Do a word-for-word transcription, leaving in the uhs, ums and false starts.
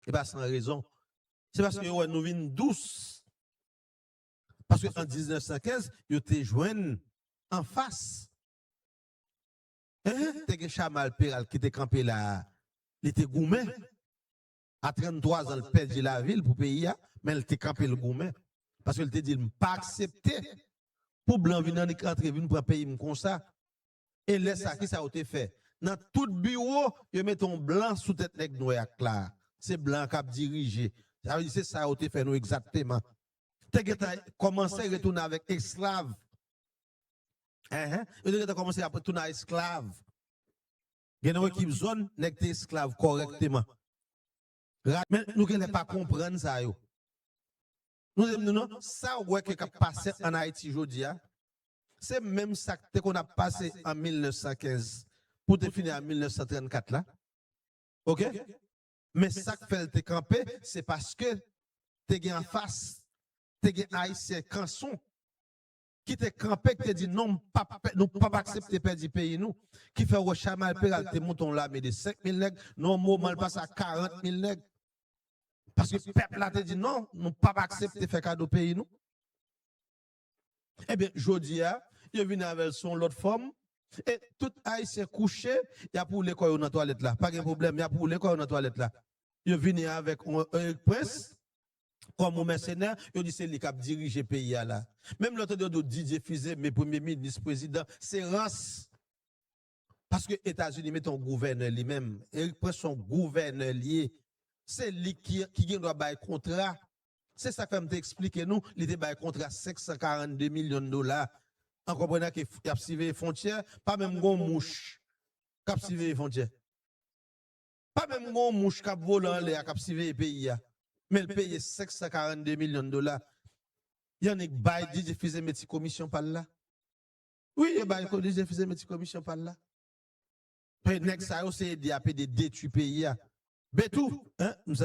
E pa san rezon. Se paske yo wè nou vin dous. Paske an diznèf san kenz, yo te jwenn anfas. Hein? Te gen Chamal Peral ki te kanpe la a, li te goumen. A tranntwa zan, l pèdi lavi l pou peyi a, men l te kanpe, l goumen. Paske l te di, "M pa aksepte pou blan vin annik antre, vin pran peyi m konsa." E lè sa, ki sa yo te fè? Nan tout biwo, yo mete yon blan sou tèt nèg nwè ak la. Se blan k ap dirije. Sa vle di, se sa yo te fè nou egzakteman. Te gentan kòmanse retounen avèk esklav. Enhen. Yo te gentan kòmanse ap retounen a esklav. Gen nan ekip zòn, nèg te esklav kòrèkteman. Ra-, men nou genlè pa konprann sa yo. Nou di nou non, sa w wè ke k ap pase ann Ayiti jodi a, se menm sa k te konn ap pase an mil nèf san kenz pou te fini an mil nèf san trannkat la. Oke? Men sa k fè l te kanpe, se paske te gen anfas, te gen Ayisyen kanson ki te kanpe, ki te di, "Non, m p ap pè-, nou p ap aksepte pèdi peyi nou." Ki fè w wè Chamal Peral te monte yon lame de senk mil nèg, nan yon moman l pase a karant mil nèg. Paske pèp la te di, "Non, nou p ap aksepte fè kado peyi nou." Ebyen, jodi a, yo vini avè l sou yon lòt fòm. E tout Ayisyen kouche, y ap woule kò yo nan twalèt la. Pa gen pwoblèm, y ap woule kò yo nan twalèt la. Yo vini avèk yon Erik Prince kòm yon mèsenè, yo di se li k ap dirije peyi a la. Menm lè w tande yo di w Didier Fils-Aimé, premye minis, prezidan, se rans. Paske Etazini mete yon gouvènè li menm. Erik Prince se yon gouvènè li ye. Se li ki, ki gen dwa bay kontra. Se sa k fè m te eksplike nou, li te bay kontra senk san karannde milyon dola. An konprenan ke f-, y ap siveye fwontyè, pa menm gon mouch k ap siveye fwontyè. Pa menm gon mouch k ap vole anlè a k ap siveye peyi a. Men l peye senk san karannde milyon dola. Yo annik bay Didier Fils-Aimé ti komisyon pa l la. Wi, yo bay ko-, Didier Fils-Aimé ti komisyon pa l la. Paske nèg sa yo se ede ap ede detwi peyi a. Betou, hein, m